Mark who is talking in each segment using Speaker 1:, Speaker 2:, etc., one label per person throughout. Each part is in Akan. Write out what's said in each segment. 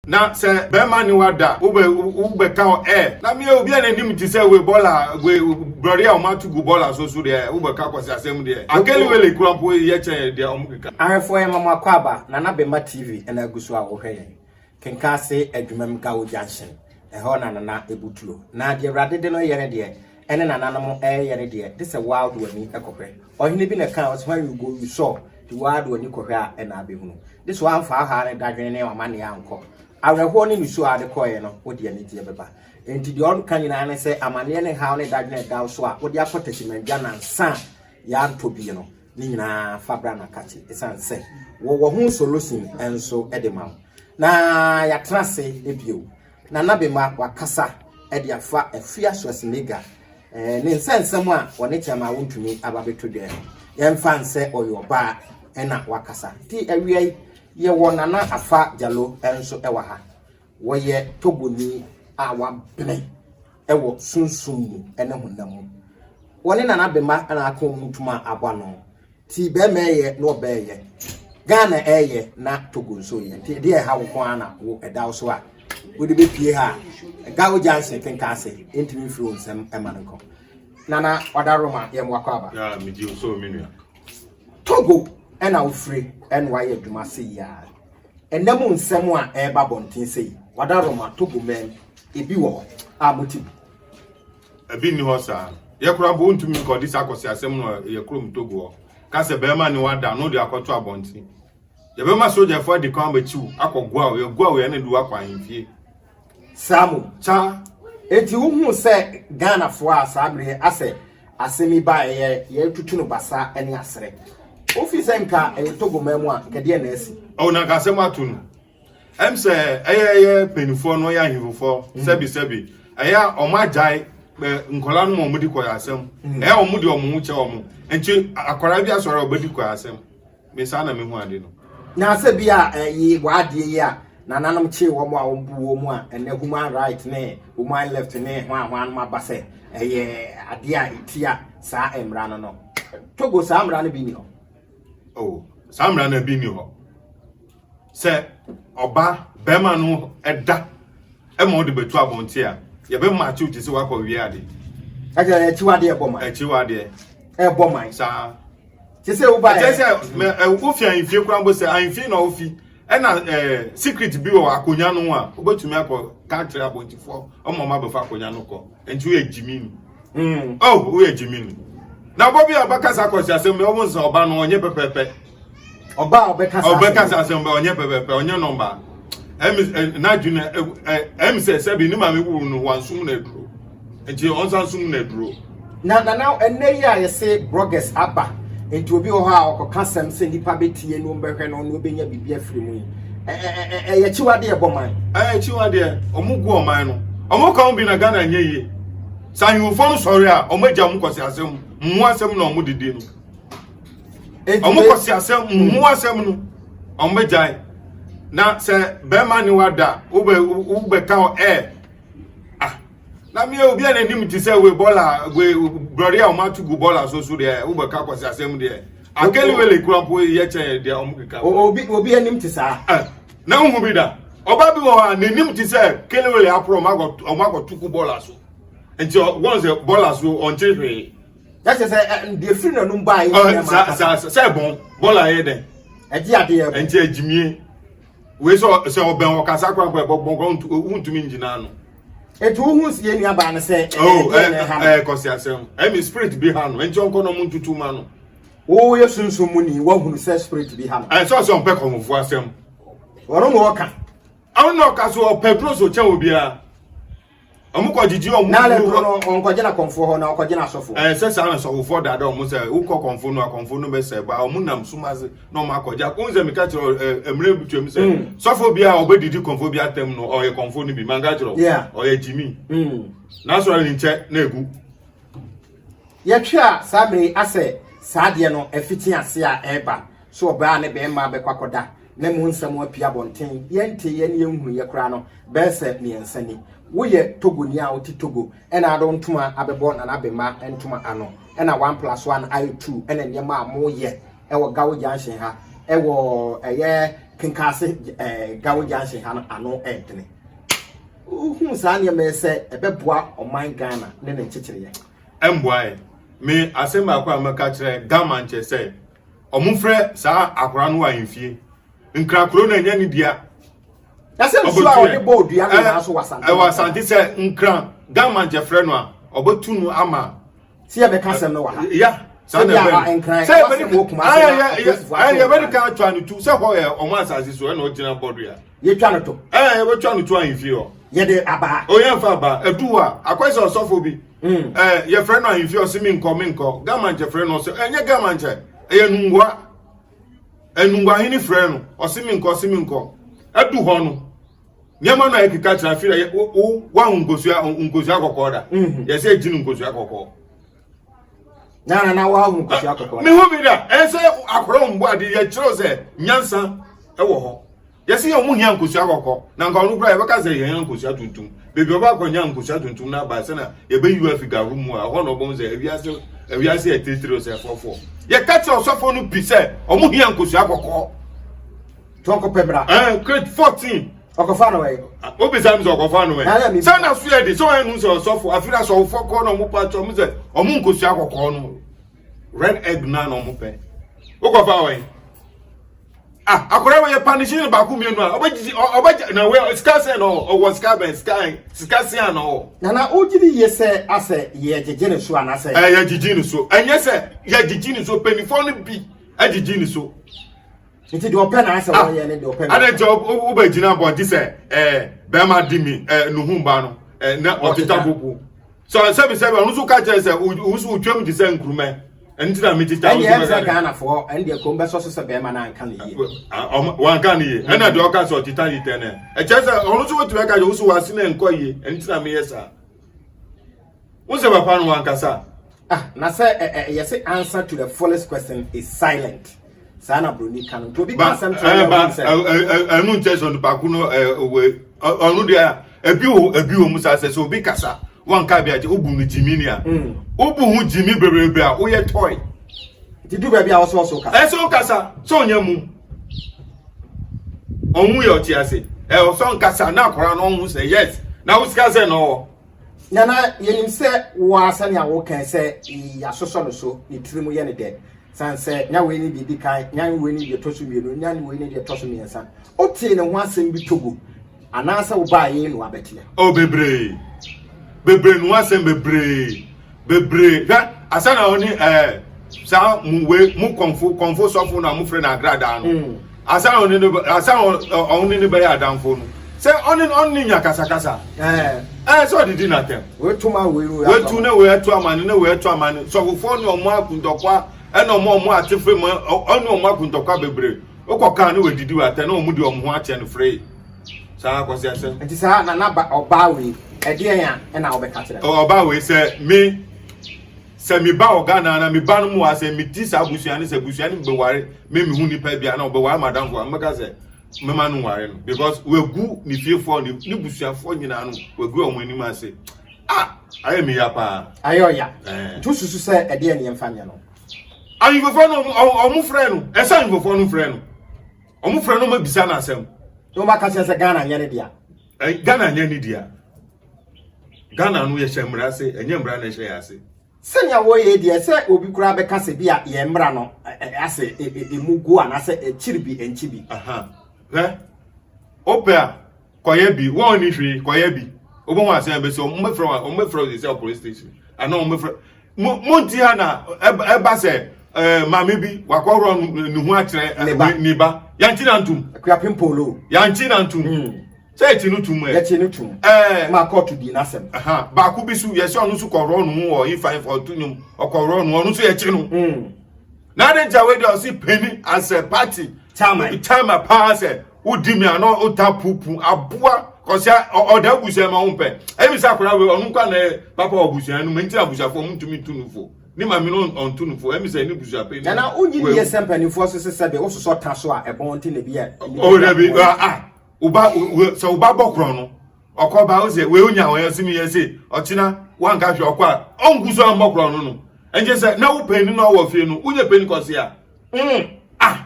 Speaker 1: Na sɛ bɛrima ne wa da wobɛ wobɛka hɔ ɛ na meyɛ obi a n'anim te sɛ wei bɔla wei brɔde a wɔn ato gu bɔla so so deɛ wobɛka kwasi asɛm deɛ akeli wele kura mpo yɛ kyɛn deɛ wɔn keka.
Speaker 2: Ahwɛfoɔ yɛma mo akwaaba, Nana Bemba TV na agu so a wohwɛ yɛn. Kenkase Adwumam Gawo Junction, ɛhɔ na Nana butuo. Na deɛ Awurade de no yɛ no deɛ, ɛne nananom reyɛ no deɛ, gye sɛ woa wode w'ani kɔhwɛ. Ɔhene bi na ɛkaa, ɔse, when you go you saw, nti woa de w'ani kɔhwɛ a ɛna abɛhunu. Gye sɛ woamfa ɔhaw ne dadwene ne w'amanneɛ ankɔ. Awerɛhoɔ ne nisuo a wode kɔeɛ no, wode anigyeɛ bɛba. Enti deɛ ɔka nyinaa ne sɛ, amanneɛ ne haw ne dadwene a ɛda wo so a wode akɔ Techiman nnansa a yɛantɔ bi no, ne nyinaa fa bra na kakye ɛsiane sɛ wɔwɔ ho solution nso de ma wo. Na yɛatena ase bio. Nana Bema wakasa de afa Afia Schwarzenegger ne nsɛnsɛm a wɔne Kyɛma Wontumi aba bɛto dwa ho. Yɛmfa nsɛ ɔyɛ ɔbaa ɛna wakasa. Nti awia yi yɛwɔ Nana Afa Gyalo nso wɔ ha. Wɔyɛ Togoni a wabene wɔ sunsum mu ne honam mu. Wɔne Nana Bema na aka wɔn ntoma abɔ ano. Ti bɛrima ɛyɛ na ɔbaa ɛyɛ. Ghana ɛyɛ na Togo nso yɛ. Nti ɛdeɛ ɛha wo nko ara na wo ɛda wo so a wode bɛpie ha a Gawo Junction kenka ase ntumi mfiri wo nsam ɛma no nkɔ. Nana Wadaroma yɛ mmoakɔ aba.
Speaker 1: Ya megye wo so me nua.
Speaker 2: Togo ɛna wofiri ɛna wayɛ adwuma se yi ara. Ɛnna mu nsɛm a ɛreba abɔnten sei, Wadaroma, Togo man, ebi wɔ hɔ a mote bi.
Speaker 1: Ebi nni hɔ saa. Yɛ koraa mpo wontumi nkɔde saa akwaseasɛm no yɛ kurom Togo hɔ. Ka sɛ bɛrima ne wada na wode akɔto abɔnten. Yɛbɛma sogyafo adi kan abɛkyi wo akɔgoa wo. Yɛgoa wo yɛne de wo akɔ ahemfie.
Speaker 2: Saa mo.
Speaker 1: Saa.
Speaker 2: Enti wohuu sɛ Ghanafoɔ a saa bere yi asɛ asɛm yi baeɛ yɛ yɛretutu no basa ne aserɛ. Wofii sɛ nka ɛyɛ Togo man mu a nka deɛ na asi.
Speaker 1: Oh, na nka asɛm ato no. Ɛm sɛ ɛyɛ ɛyɛ mpanimfoɔ no ɛyɛ ahemfofoɔ mm. sɛbi sɛbi ɛyɛ wɔn agyae nkɔla no ma wɔn di kɔyɛ asɛm mm. ɛyɛ wɔn de wɔn ho kyɛ wɔn nti akwadaa bi asɔre a ɔbɛdi kɔyɛ asɛm me saa na mehu ade no.
Speaker 2: Na sɛ bi a ɛyi w'adeɛ yi a nananom kyee wɔn a wɔn bu wɔn mu a ɛnɛ human right ne human left ne hwan hwan nom aba sɛ ɛyɛ adeɛ a ɛtia saa mmara no no Togo saa mmara no bi ni hɔ.
Speaker 1: Oh, saa mmara no bi ni hɔ. Sɛ ɔba bɛrima no ɛda ɛma ɔde bɛtu abɔnten a yɛbɛma akyew te sɛ wakɔ wie ade.
Speaker 2: Ɛkyɛ akyiwadeɛ ɛbɔ man.
Speaker 1: Akyiwadeɛ.
Speaker 2: Ɛbɔ man.
Speaker 1: Saa.
Speaker 2: Te sɛ woba
Speaker 1: Ɛkyɛ sɛ mɛ wofi ahemfie koraa mpo sɛ ahemfie na wofi ɛna ɛɛ secret bi wɔ akonnwa no ho a wobɛtumi akɔ ka kyerɛ abɔntifoɔ ɔma ɔma abɛfa akonnwa no kɔ nti woyɛ gyimi ni.
Speaker 2: Mm.
Speaker 1: Oh, woyɛ gyimi ni. Na ɔbɔ bi a ɔbɛkasa akɔsi asɛm bi ɔmo nsa ɔba no ɔnyɛ pɛpɛɛpɛ.
Speaker 2: Ɔba a ɔbɛkasa
Speaker 1: ɔbɛkasa asɛm bɛ ɔnyɛ pɛpɛpɛ ɔnyɛ nɔmba ɛmi n'adwene ɛmi sɛ sɛbi ne maame wuru no wansum na aduro nti ɔnsan sum na aduro.
Speaker 2: Na na na ɛnɛ yi a yɛse bloggers aba nti obi wɔ hɔ a ɔkɔka sɛm sɛ nipa bɛtie no ɔmbɛhwɛ no na ɔbɛnya biribi afiri mu yi ɛyɛ kyiwadeɛ bɔ man.
Speaker 1: Ɛyɛ kyiwadeɛ ɔmo gu ɔman no ɔmo ka ho bi na Ghana nyɛ yie sɛ ahemfo no sɔre a ɔmo agya ɔmo kɔsi asɛm mmoa asɛm na ɔmo didi no. Ɔmo kɔsi asɛm mmu asɛm no ɔmo bɛgyae na sɛ bɛrima ne wada wobɛ wobɛka hɔ ɛ ah na meyɛ obi a n'anim te sɛ wei bɔla wei brɔde a ɔmo ato gu bɔla so so deɛ wobɛka kɔsi asɛm deɛ akeli wele kura mpo yɛ kyɛn deɛ ɔmo keka.
Speaker 2: Obi obi anim te saa.
Speaker 1: Eh, na wohu bi da ɔba bi wɔ hɔ a n'anim te sɛ kelewele aporɔ ɔmo akɔ ɔmo akɔto gu bɔla so nti wɔn sɛ bɔla so ɔnte hwee.
Speaker 2: Na kyerɛ sɛ deɛ firi n'anum baa yi nyinaa ma
Speaker 1: akasa. Sɛ ɛbɔn bɔɔl ayɛ dɛn.
Speaker 2: Ɛgye adeɛ ɛbɔn.
Speaker 1: Nti agyimie wei sɛ sɛ ɔbɛn ɔkasa koraa kɔ ɛbɔ bɔn koraa wontumi ngyina ano.
Speaker 2: Nti wohu si yɛn nuabaa no sɛ
Speaker 1: ɛyɛ deɛ na ɛha no. Ɛɛ kɔsi asɛm ɛmi spirit bi ha no nti ɔnkɔ na ɔmo ntutu ma no.
Speaker 2: Woyɛ sunsun mu ni wahunu sɛ spirit bi ha no.
Speaker 1: Ɛsɛ ɔsɛ ɔmpɛ kɔnfo asɛm.
Speaker 2: Ɔno na ɔka.
Speaker 1: Ɔno na ɔka so ɔpɛ duro so kyɛn obiara. Ɔmo kɔ gyigyi ɔmo.
Speaker 2: Na alɛ duro no ɔnkɔgye na kɔnfoɔ hɔ na ɔkɔgye na asɔfoɔ.
Speaker 1: Ɛɛ sɛ saa na sɔfofoɔ dada ɔmo sɛ wokɔ kɔnfo no a kɔnfo no bɛsɛ ba ɔmo nam sum ase na ɔmo akɔgye akɔn sɛ meka kyerɛ ɛ mmerɛ bi twam sɛ mm. sɔfo bi a ɔbɛdidi kɔnfo bi atɛm no ɔyɛ kɔnfo no bi manka kyerɛ ɔyɛ gyimi mm. n'asɔre ne nkyɛ na egu.
Speaker 2: Yɛtwe a saa mmerɛ yi asɛ saa adeɛ no afiti ase a ɛreba so ɔbaa ne bɛrima bɛkɔ akɔda na mu nsɛm apue abɔnten, yɛnteeɛ ne yɛnhunuiɛ koraa no, bɛyɛ sɛ mmiɛnsa ni. Woyɛ Togoni a wote Togo ɛna ade wo ntoma abɛbɔ Nana Bema ntoma ano ɛna one plus one ayɛ two ɛna nneɛma a moyɛ ɛwɔ Gawo Junction ha ɛwɔ ɛyɛ Kenkase ɛɛ Gawo Junction ha no ano ɛɛdene. Wohuu saa nneɛma yi sɛ ɛbɛboa ɔman Ghana ne ne nkyekyereɛ?
Speaker 1: Ɛmboa yɛ. Me asɛm baako a mɛka kyerɛ Ghana nkyɛ sɛ ɔmo frɛ saa akora no wɔ ahemfie. Nkra kuro no ɛnyɛ ne dea.
Speaker 2: Na sɛ nsuo a ɔde bɔ odua no nyinaa so wɔ Asante.
Speaker 1: Ɛwɔ Asante sɛ Nkra Ghana nkyɛ frɛ no a ɔbɛtu no ama.
Speaker 2: Sɛ yɛbɛka asɛm no wɔ ha.
Speaker 1: Ya.
Speaker 2: Sɛ bi a Nkran
Speaker 1: sɛ yɛbɛde
Speaker 2: wɔ Kumase na apolisifoɔ
Speaker 1: akyɛ. Yɛbɛde ka atwa no tu sɛ hɔ yɛ ɔmo asase so ɛna ɔgyina bɔdua.
Speaker 2: Yɛtwa no to.
Speaker 1: Ɛɛ yɛbɛtwa no to ahemfie hɔ.
Speaker 2: Yɛde abaa.
Speaker 1: O yɛn fa abaa. Edu hɔ a akɔyɛ sɛ ɔsɔfo bi. Ɛɛ yɛfrɛ no ahemfie ɔsi mi nkɔ mi nkɔ. Gama nkyɛ frɛ no ɔsɛ ɛnyɛ gama nkyɛ ɛyɛ nungua. Nungua hene frɛ no ɔsi mi nkɔ ɔsi mi nkɔ. Edu hɔ no nneɛma no a yɛkeka kyerɛ afei yɛ wo wo wahu nkosua nkosua kɔkɔɔ da. Yɛsɛ egyi no nkosua kɔkɔɔ.
Speaker 2: Na na na wahu nkosua kɔkɔɔ.
Speaker 1: Mehu bi da. Ɛsɛ akɔrɔ mbɔ ade yɛkyerɛw sɛ nyansa ɛwɔ hɔ. Yɛsi yɛn ɔmo hia nkosua kɔkɔɔ na nka ɔno koraa yɛbɛka sɛ yɛn hia nkosua tuntum beebi ɔba akɔ nya nkosua tuntum na aba sɛ na yɛbɛyi wo afi garu mu a ɛhɔ na ɔbɛn sɛ ewiase ewiase yɛ tiritiri sɛ fɔfɔ yɛka kyerɛ ɔsɔfo no pi sɛ ɔmo hia nkosua kɔkɔɔ.
Speaker 2: Tɔnkɔ pɛ bra.
Speaker 1: Ɛɛ crate 14.
Speaker 2: Ɔkɔfa no wɛ.
Speaker 1: Obisa mi sɛ ɔkɔfa no wɛ. Sɛ na so yɛ de sɛ ɔyɛ no sɛ ɔsɔfo afei na sɛ ɔfɔ kɔ na ɔmo pa kyɛ ɔmo sɛ ɔmo nkosua kɔkɔɔ no red egg na na ɔmo pɛ. Wokɔfa wɛ. Ah, akwadaa wɔ yɛ panishin no baako mmienu a ɔbɛgyegye ɔbɛgye na wɔ sika sɛn na ɔwɔ ɔwɔ sika bɛn sika sika sɛn na ɔwɔ.
Speaker 2: Nana wogye di yie sɛ asɛ yɛgyegye ne so anaasɛ.
Speaker 1: Ɛ yɛgyegye ne so ɛnyɛ sɛ yɛgyegye ne so mpanimfoɔ no bi agyegye ne so.
Speaker 2: Nti deɛ ɔpɛ na asɛ ah, wɔyɛ ne deɛ ɔpɛ na.
Speaker 1: Adɛ nti wobɛgyina abɔnte sɛ ɛɛ bɛrima di mi ɛɛ nuhu ba no ɛɛ na ɔteta popo. Sɛ sɛbi sɛbi ɔno nso ka kyerɛ sɛ wo nso wotwam te sɛ nkurumɛ ɛno nti na meteta
Speaker 2: wo ɛndeɛ sɛ Ghanafoɔ ɛndeɛ kom bɛsɔ so sɛ bɛrima no anka no yie
Speaker 1: wanka no yie ɛna deɛ ɔka sɛ ɔteta ne tɛ no ɛkyerɛ sɛ ɔno nso wotumi aka kyerɛ wo so wase no ɛnkɔ yie ɛno nti na meyɛ saa wo sɛ papa no wankasa.
Speaker 2: Ah, na sɛ yɛse answer to the foolish question is silent. Saa na broni ka no. Nti obi ka asɛm kyerɛ
Speaker 1: wo sɛ ɛno nkyɛ sɛ onipa ko no ɔno deɛ ebi wɔ ebi wɔ mu saa sɛ sɛ obi kasa wanka bi agye wobu no gyimi ni a wobu ho gyimi bebrebe a woyɛ tɔe.
Speaker 2: Nti du baabi a wɔsɛ ɔso kasa.
Speaker 1: Ɛsɛ ɔkasa sɛ ɔnyɛ mu. Ɔho yɛ ɔte ase. Ɛ ɔsɔ nkasa na akɔra no ɔho sɛ yes na wo sika sɛ na ɔwɔ.
Speaker 2: Nana yɛnim sɛ wo ara sɛnea wokae sɛ yɛasosɔ no so ne tirim yɛ no dɛ sane sɛ nya wei ne deɛ ɛdi kan, nya wei ne deɛ ɛtɔ so mmienu, nya wei ne deɛ ɛtɔ so mmiɛnsa. Wotee ne ho asɛm bi Togo anaasɛ wobaa yei na wabɛteɛ?
Speaker 1: Oh, bebree. Bebree ne ho asɛm bebree. Bebree. Hwɛ, asa na ɔne ɛɛ eh, saa mu wei mu kɔnfo kɔnfo sɔfo na mo frɛ no agradaa no. Mm. Asa na ɔne ne asa na ɔne ne bɛyɛ adamfo no. Sɛ ɔne ɔne ne nya kasakasa.
Speaker 2: Ɛɛ.
Speaker 1: Ɛɛ sɛ ɔde di n'atɛm.
Speaker 2: Wetu ma wei
Speaker 1: wei. Wetu ne wei atu ama ne ne wei atu ama ne. Sɔfofoɔ ne ɔmo akuntɔkwa ɛna ɔmo ɔmo atefe mu ɔne ɔmo akuntɔkwa bebree. Wokɔ kaa ne wɔdidi wɔ atɛn na ɔmo de ɔmo ho akyɛ no free. Saa akɔsi asɛm.
Speaker 2: Nti saa na na ba ɔbaa wei ɛdeɛn a ɛna wobɛka kyerɛ no?
Speaker 1: Ɔbaa wei sɛ me sɛ me ba wɔ Ghana na me ba no mu a sɛ me ti saa abusua no sɛ abusua no bɛware me me hu nipa bi a na ɔbɛware madamfo a mɛka sɛ mɛma no nware no because wagu ne fiefoɔ ne ne busuafoɔ nyinaa no wagu wɔn anim ase ah ayɛ me ya paa.
Speaker 2: Ayɛ ɔya. Nti wosusu sɛ ɛdeɛn ne yɛmfa nyɛ no?
Speaker 1: Ahemfofoɔ no ɔmo frɛ no ɛsɛ ahemfofoɔ no frɛ no. Wɔn frɛ no ma bisa no asɛm.
Speaker 2: Na wɔn aka kyerɛ sɛ Ghana nyɛ ne dea.
Speaker 1: Ghana nyɛ ne dea. Ghana no yɛhyɛ mmara ase, ɛnyɛ mmara na ɛhyɛ yɛ ase.
Speaker 2: Sɛnea wɔyɛ deɛ sɛ obi koraa bɛka sɛ bi a yɛn mmara no asɛ emu go anaasɛ ɛkyiri bi ɛnkyi bi.
Speaker 1: Hwɛ, wopɛ a kɔyɛ bi, wɔn ni hwee kɔyɛ bi. Wobɛhu asɛm bɛsi, wɔn bɛfrɛ wɔn bɛfrɛ wɔn sɛ police station anaa wɔn bɛfrɛ mo mo nti ha na ɛba sɛ ɛɛ maame bi wakɔhorɔ ne ho akyerɛ ne ba yankyi na ntum.
Speaker 2: Akuapem polo.
Speaker 1: Yankyi na ntum. Sɛ yɛkyi no tum ɛ.
Speaker 2: Yɛkyi no tum.
Speaker 1: Ɛɛ.
Speaker 2: Ma kɔɔto di n'asɛm.
Speaker 1: Baako bi so yɛsɛ ɔno nso kɔhorɔ ne ho wɔ ifa ifa ɔto nnwom ɔkɔhorɔ ne ho ɔno nso yɛkyi no. Na ade nkyɛ wei deɛ ɔsi panyin asɛ party.
Speaker 2: Chairman.
Speaker 1: Chairman paa sɛ wodi mi ano wota pupu aboa kɔsia ɔda abusua ma wo mpɛ ɛmi sɛ akwadaa wei ɔno nkwa na yɛ papa wɔ abusua no mu nti abusuafoɔ ɔmo ntumi ntu no fo ne maame no ɔntu no fo ɛmi sɛ ne busua pɛ
Speaker 2: nana wonyi ne yɛ sɛ mpanimfoɔ so sɛ sɛbe wososɔ ta so a ɛbɔn nti na bi a
Speaker 1: ɔwɔ bi ah woba sɛ woba bɔ korɔ no ɔkɔ ba wo sɛ wei onya wɔn ɛsɛ mi yɛ se ɔkyena wanka hwɛ ɔkɔ a ɔngu so ambɔ korɔ no no ɛnkyɛ sɛ na wo panyin no ɔwɔ fie no wonyɛ panyin kɔsi a ah.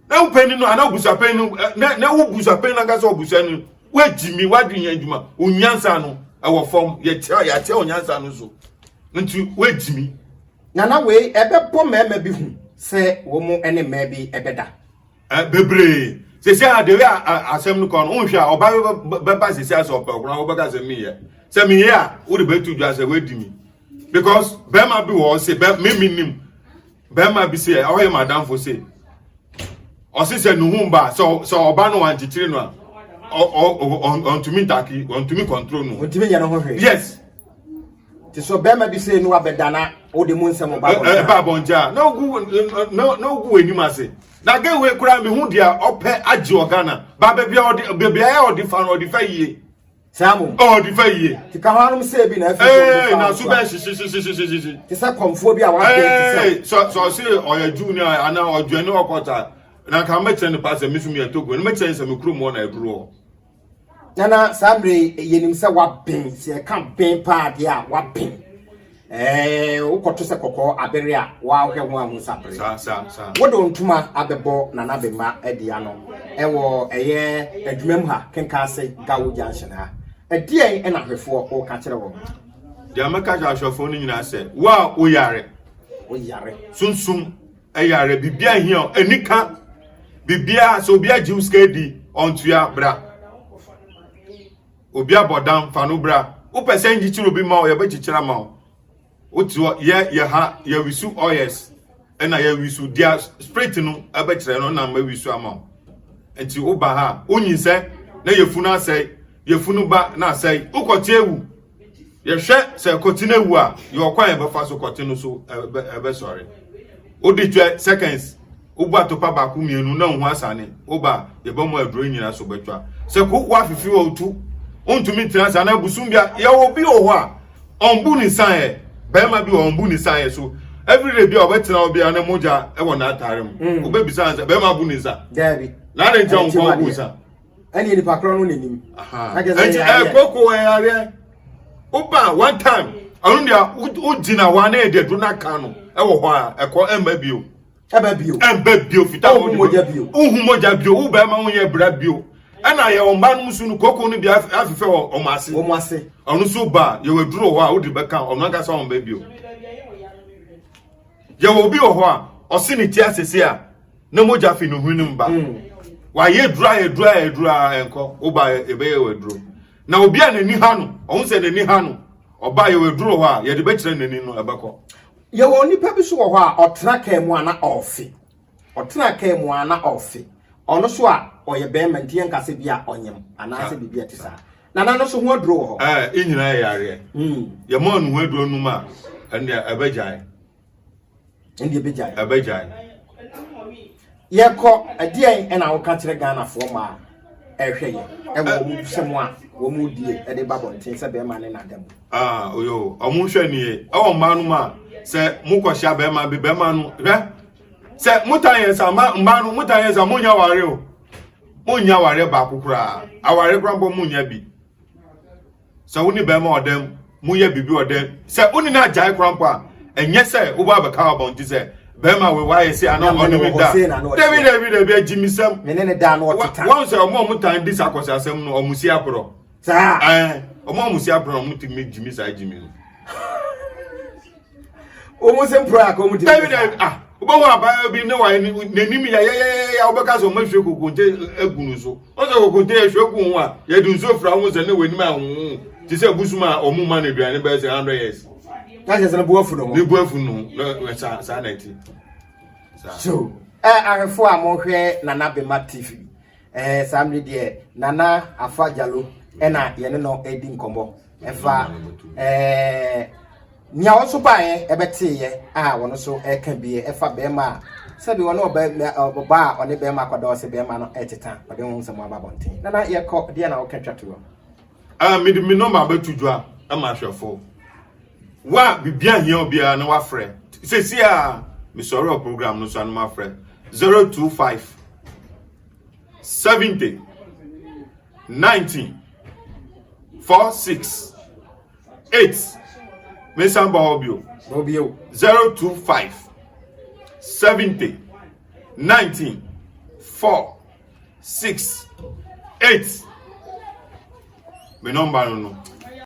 Speaker 1: Na wo panyin no anaa obusuapanyin no na na wo busuapanyin no ankasa obusua no woagyi mi woadwen yɛn adwuma onyansa no ɛwɔ fam yɛkyerɛ yɛakyerɛ onyansa no so nti woagyi mi.
Speaker 2: Nana wei ɛbɛbɔ mmarima bi hu sɛ wɔn ne mmaa bi ɛbɛda.
Speaker 1: Bebree sisi a de a asɛm no kɔ no nhwɛ a ɔba bɛba sisi a sɛ ɔpɛ ɔkora wobɛka sɛ meyɛ sɛ meyɛ a wode bɛto dwa sɛ woadi mi because bɛrima bi wɔ hɔ se bɛ me menim bɛrima bi se ɔyɛ madamfo se ɔse sɛ ne ho ba sɛ sɛ ɔba no wankyekyere no a ɔntumi ntaki ɔntumi control no
Speaker 2: ɔntumi nyɛ ne ho hwee.
Speaker 1: Yes.
Speaker 2: Te sɛ bɛrima bi sɛ no abɛda na wode mu nsɛm ba abɔnten.
Speaker 1: Ɛba abɔnten a na ogu na ogu w'anim ase na gɛ wei koraa mehu deɛ ɔpɛ agye wɔ Ghana ba baabi a ɔde baabi a ɔde fa no ɔde fa yie.
Speaker 2: Saa mo.
Speaker 1: Ɔde fa yie.
Speaker 2: Te ka hɔ anom sɛ bi na afei sɛ ɔde fa.
Speaker 1: Na so bɛ hyehyehyehyehye.
Speaker 2: Te sɛ kɔmfoɔ bi a wabɛn te sɛ.
Speaker 1: Sɛ sɛ ɔse ɔyɛ Jew ni anaa ɔdwɛne ɔkɔta na nka mɛkyerɛ ne pa sɛ me so meyɛ Togo no mɛkyerɛ ne sɛ me kurom hɔ na aduru hɔ.
Speaker 2: Nana, saa mmerɛ yi yɛnim sɛ waben, sɛ yɛka ben paa deɛ a waben. Ɛɛ wokɔto sɛ kɔkɔɔ abere a wahwɛ ho ahu sɛ abere.
Speaker 1: Saa saa saa.
Speaker 2: Wode ntoma abɛbɔ Nana Bemma adi ano ɛwɔ ɛyɛ adwuma mu ha Kenkase Gawo Junction ha. Ɛdeɛn ɛna ahwɛfoɔ woka kyerɛ wɔn?
Speaker 1: Deɛ mɛka kyerɛ ahwɛfoɔ no nyinaa sɛ wo a woyare.
Speaker 2: Woyare.
Speaker 1: Sunsum ɛyare biribiara hia o anika biribiara sɛ obi agye wo sika adi ɔntua bra obi abɔ dam fa no bra wopɛ sɛ nkyekyere obi ma wo yɛbɛkyekyere ama wo wote hɔ yɛ yɛ ha yɛwisu oils ɛna yɛwisu dia spirit no ɛbɛkyerɛ no na mawisu ama wo nti woba ha wonyinsɛ na yɛfunu asɛe yɛfunu ba na asɛe wokɔte ewu Yɛhwɛ sɛ kɔte no awu a, yɛ ɔkwan a yɛbɛfa so kɔte no so ɛbɛsɔre. Wode twɛ seconds, wobɔ atopa baako mmienu na wo ho asane, woba a yɛbɛmɔ aduro nyina so bɛtwa. Sɛ kooko afefe wɔ otu, wontumi ntena ase anaa busum bi a, yɛwɔ obi wɔ hɔ a ɔmbu ne nsa ɛ, bɛrima bi wɔ ɔmbu ne nsa ɛ so everyday bi a ɔbɛtena hɔ biara na mogya ɛwɔ n'atare mu. Wobɛbisa sɛ bɛrima bu ne nsa?
Speaker 2: Daabi.
Speaker 1: Na adɛn nti a wonkɔ bu nsa?
Speaker 2: Ɛne nipa korɔ no n'anim.
Speaker 1: Ɛnti ɛkoko ɛyareɛ woba one time ɔno deɛ wogyina hɔ a na yɛde aduro no aka no ɛwɔ hɔ a ɛkɔ ɛmba bio.
Speaker 2: Ɛmba bio.
Speaker 1: Ɛmba bio fita
Speaker 2: hɔ de mogya bio.
Speaker 1: Wohu mogya bio wo bɛrima wo yɛ bra bio. Ɛna yɛ wɔn ba no so no koko no bi afefɛ wɔ wɔn ase.
Speaker 2: Wɔn ase.
Speaker 1: Ɔno nso ba yɛwɔ aduro wɔ hɔ a wode bɛka ɔno ankasa wɔn bɛ bio. Yɛwɔ obi wɔ hɔ a ɔse ne ti asese a na mogya fi ne hwene mu ba. Mm. Wayɛ aduro ayɛ aduro ayɛ aduro a ɛnkɔ woba yɛbɛyɛ wɔ aduro. Na obi a n'ani ha no ɔho sɛ n'ani ha no ɔba yɛwɔ aduro hɔ a yɛde bɛkyerɛ n'ani no ɛbɛkɔ.
Speaker 2: Yɛwɔ onipa bi so wɔ hɔ a ɔtena kaa mu a na ɔrefe. Ɔtena kaa mu a na ɔrefe. Ɔno so a ɔyɛ bɛrima nti yɛnka sɛ bi a ɔnyem anaasɛ biribi a ɛte saa. Nana no so ho aduro wɔ hɔ.
Speaker 1: Ɛɛ e nyinaa yɛ yareɛ. Hmm. Yɛma no ho aduro nom a ɛndeɛ ɛbɛgyae.
Speaker 2: Ɛndeɛ ɛbɛgyae.
Speaker 1: Ɛbɛgyae.
Speaker 2: Yɛkɔ ɛdeɛn ɛna woka kyerɛ Ghanafoɔ ma ɛhwɛ yɛ ɛwɔ wɔn sɛm a wɔn die ɛde ba bɔnten sɛ bɛrima ne nada mu.
Speaker 1: Ah oyo ɔmo nhwɛ nie ɛwɔ mmaa no mu a sɛ mokɔhyia bɛrima bi bɛrima no hwɛ sɛ motan yɛn sa mmaa no motan yɛn sa monya ware o. Monnya awareɛ baako koraa. Awareɛ koraa mpo monnya bi. Sɛ wo ne bɛrima ɔdɛm, moyɛ biribi ɔdɛm. Sɛ wo ne no agyae koraa mpo a, ɛnyɛ sɛ wobɛ abɛka wɔ abɔnten sɛ bɛrima wei wayɛ se anaa ɔne me da. Dabi dabi dabi agyimisɛm.
Speaker 2: Me ne ne da no ɔteta.
Speaker 1: Wɔn sɛ ɔmo a ɔmo tan di saa akɔsɛ asɛm no ɔmo si aporɔ.
Speaker 2: Saa.
Speaker 1: Ɛɛ ɔmo a ɔmo si aporɔ ɔmo tumi gyimi saa gyimi no.
Speaker 2: Wɔn sɛ mpura akɔ wɔn ti.
Speaker 1: Dabi dabi ah wobɛhu abaayewa bi ne wayɛ n'anim yɛyɛyɛyɛ wobɛka sɛ ɔma hwie kokonte agu no so ɔsɛ kokonte yɛhwie gu ho a yɛde nsuo fira ho sɛ ne w'anim ahoho te sɛ busum a ɔmo ma no aduane bɛyɛ sɛ 100 years.
Speaker 2: Na kyerɛ sɛ ne bu afu no ho.
Speaker 1: Ne bu afu no ho saa saa na ɛte.
Speaker 2: So ɛ ahwɛfoɔ a mohwɛ Nana Bema TV ɛɛ saa mmere deɛ Nana Afa Jalo ɛna yɛne no ɛdi nkɔmmɔ ɛfa ɛɛ. Nea ɔno nso baeɛ ɛbɛteeɛ a ɔno nso ɛreka bi ɛfa bɛrima a sɛbi ɔne ɔbaa a ɔne bɛrima akɔda ɔsɛ bɛrima no ɛteta ɔde ho nsɛm aba abɔnten. Nana yɛkɔ deɛ na woka twa toɔ.
Speaker 1: Ah, mede me nɔmba bɛto dwa ama ahwɛfo. Wa biribi ahia obiara na wafrɛ. Sɛsi a mesɔre wɔ program no so a na mafrɛ 025 70 19 46 8 mesan bɔ hɔ bio.
Speaker 2: Bɔ bio.
Speaker 1: 025 70 19 4 6 8. Me nɔmba no.